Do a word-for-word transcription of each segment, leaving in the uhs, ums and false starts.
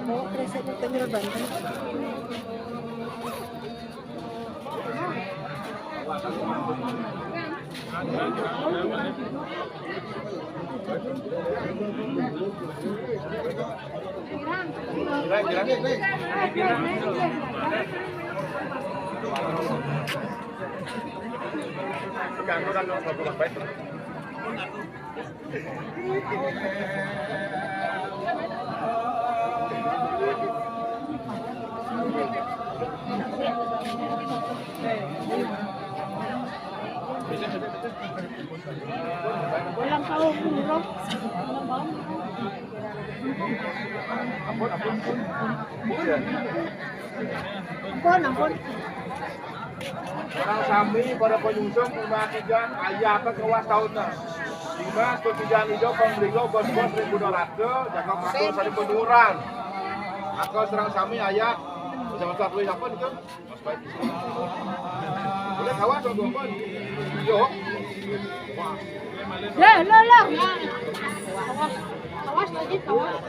Bawa kresek ke Tanjung Banten. Ulang tahun umroh. Ampun, ampun, ampun. Ampun, ampun. Sareng sami para panyungsung, kumaha kijan ayah ka kawas taunna. Dimas, kijan ijo, pamrigo, bos-bos, ring Buda Ratu, jaga matur saling penuran. Maka sareng sami ayah, masa-masa kuwi apa niku? Mas baik. Boleh kawas, Bos, ampun. Yo. Lah, lah, lah. Kawas, kawas lagi, kawas.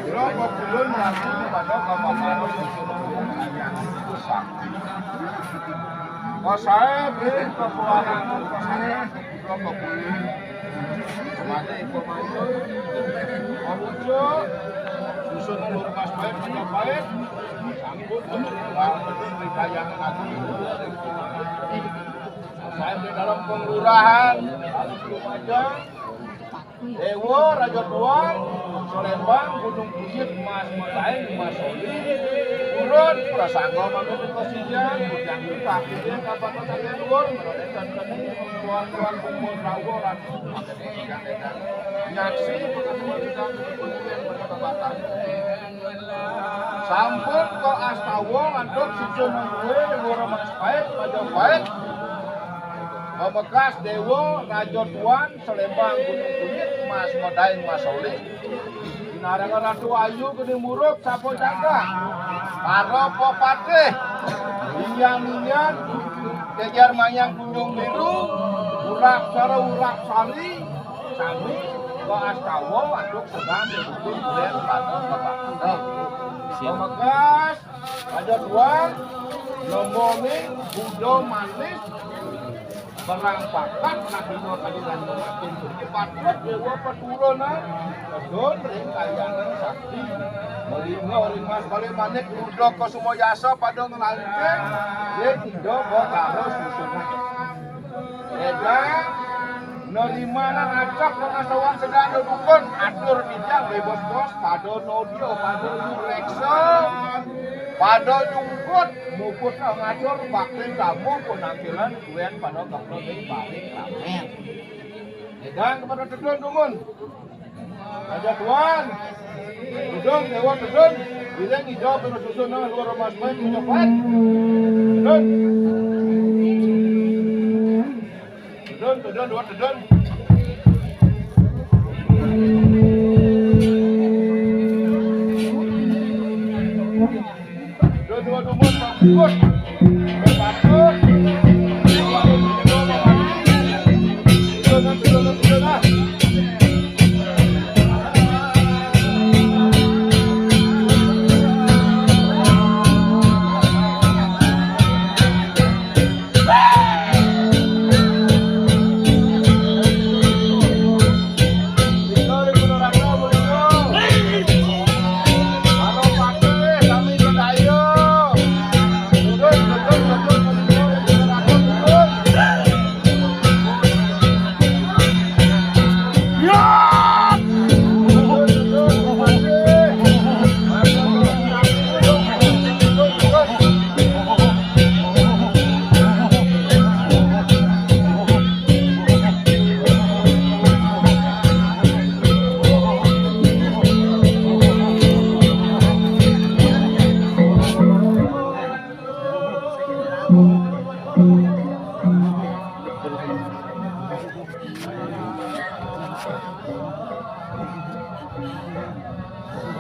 Kula kebetulan langsung pada Bapak Maruf. Pas saya beri kepulangan, pas saya kula kebetulan. Mati, kok mati? Om Ujo, susun Lur Mas Baik, Mas Baik. Sanggup, Bang, kayangan ati. Saya di dalam pengelurahan, Lumajang, Dewa, Raja Tuang, Solembang, Gunung Bukit, Mas Mataing, Mas Soli, Pura, Prasangga mangke ing kosijan, bujang kita, kita kapan saking dhuwur, menawi ten-teni, tuan-tuan kumpul rawuh lan nyaksi, pengetahuan kita, pengetahuan, pengetahuan. Sampun kok astawa ngantuk susun luwe, luwe mas pait, Majapahit. Pamekas Dewa, Raja Tuan, Selembang Gunung Kunyit, Mas Medaeng, Mas Solih. Sinarengan Ratu Ayu geni murub sapa jagat. Para pepatih, linggian-linggian, kejar mayang kunjung biru, urak sara urak sari, sami kaastawa antuk sedang didukung oleh pada kepatih. Pamekas, Raja Tuan, lemboning, buda manis, Perang pakat nak dina kaliran makin. Patut dewa peturunan. Pedun ring kayangan sakti. Melingga ring mas balik manik rudra ka sumayasa pada ngelanceng. Ring ida bakara susunan. Eda nerimanan acap pengasawan sedana dukun atur bijang bebos bos pada nodia pada nureksa pada nyungkut muput ngatur bakti tamu penampilan Kuwen pada kepro ing paling ramen. Edan kepada tedun dumun. Raja Tuan. Tedun, dewa tedun. Bileng ida kena susun nang luar rumah semen punya pan. Tedun. Tedun, tedun, dewa tedun.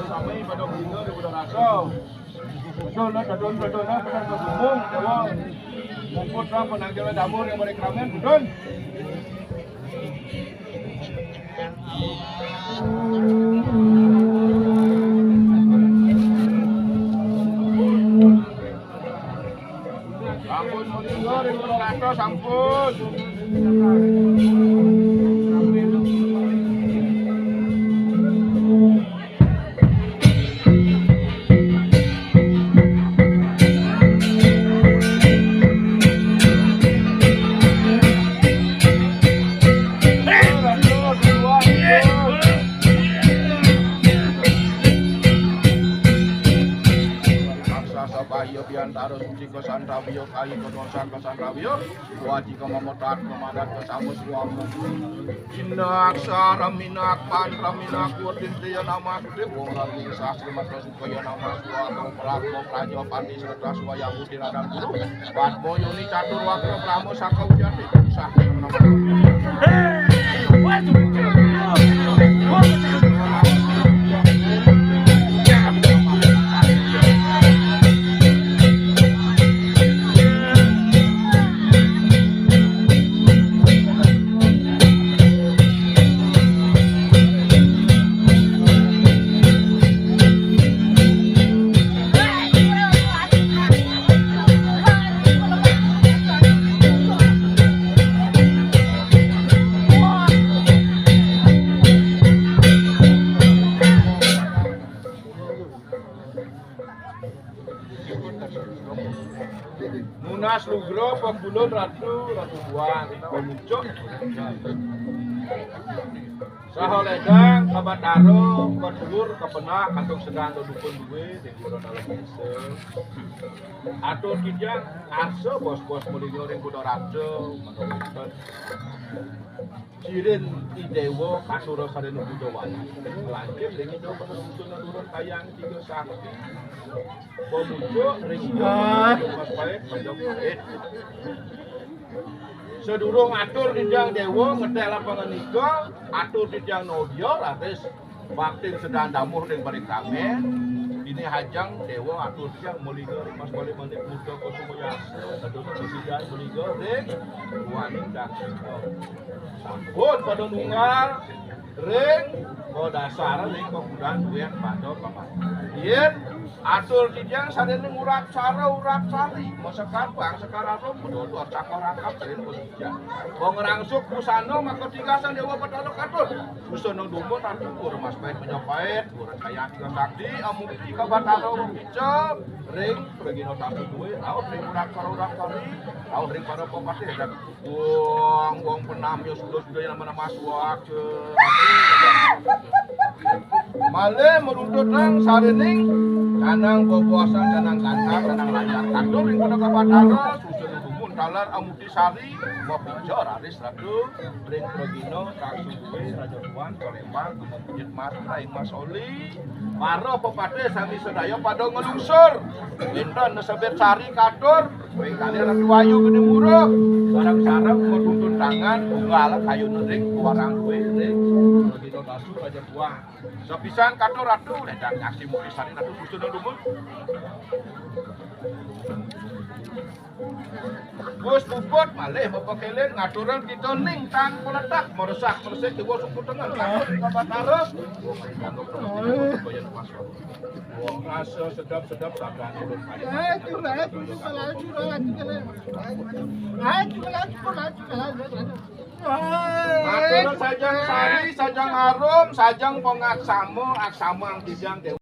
Sami pada guna di Buda Rasa. Betul lah, dadon, dadon lah, pesan berhubung, dewa. Mungkut lah, penanggal dapur yang balik ramen, betul. Ampun, mundur, mundur, ampun. Raksasa bahaya biantara suci kesantawya, kayi kedosan kesantawya, wajika mamadat kemadat kesama suama. Inak sara minak pantra minak kuatin tiya namah gede wong lagi sasri matra supaya namah suama pragma prajapati serta suwaya budi radang guru. Padma yoni catur wakra brahma saka ujati. Sah. Nunas lugra pagulun ratu, ratu buan, pamucuk. Saha ledang ka Batara, ka dhuwur, ka penah, kantun sedeng dukun duwe, ring jero dalem desa. Atur titiang arsa bos-bos malingga ring Budarata, manawi wonten cirin I Dewa Kasura Sarena Budawana. Lanjut ring Ida Pada Sucana Durung Kayang Tiga Sakti. Pamucuk ring Ida Pada Mas Pait, Pada Pait. Sadurung atur titiang Dewa ngeteh lapangan nika, atur titiang Nodia raris baktin sedeng damuh ring parikrame. Dini hajeng Dewa atur titiang malingga ring Mas Bali Manik Muda Kusuma Yasa, sadurung sesidan malingga ring duaning daksina. Sampun pada nunggal ring kadasar ring pakudan duweng pada paman. Yen atur titiang sane ngurap sara urap sari, masekar bang sekar arum, bedodo cakar rangkap ring pasujat. Pangrangsuk busana maka tigasan Dewa Batara katur. Busana dumun atur Mas Pait Majapahit, Durung Kayang Tiga Sakti, amukti ka Batara Wicca, ring pragina tatu duwe, rauh ring urap sara urap sari, rauh ring para pepatih, dan wong, wong penamya suda-suda yang nama-nama suaka. Malih maruntut ring sarining canang bebuasan, canang gantang, canang lancar. Katur ring pada ka Batara, susun dumun taler amukti sari, mapica raris ratu, ring pragina, taksu duwe, raja tuan, Palembang, Jet Mas, Rai Mas Oli, para pepatih sami sedaya pada ngelungsur. Pinten nesebit sari katur, ring kalih Ratu Ayu Gede Muruk, sareng-sareng matuntun tangan, unggal kayun ring warang kue, ring Ratu Ayu Raja Tuan. Sepisan katur Ratu, ledang nyaksi mukti sari Ratu Kusuma Dumun. Wus puput malih mapakeling ngaturang kita ning tang peletak meresak meresik dewa suku tengah takut di Batara. Wong rasa sedap-sedap sabdan ulun. Eh, curah, curah, curah, curah, curah. Eh, curah, curah, curah, curah. Matur sajang sari, sajang harum, sajang pangaksama, aksama ang tijang dewa.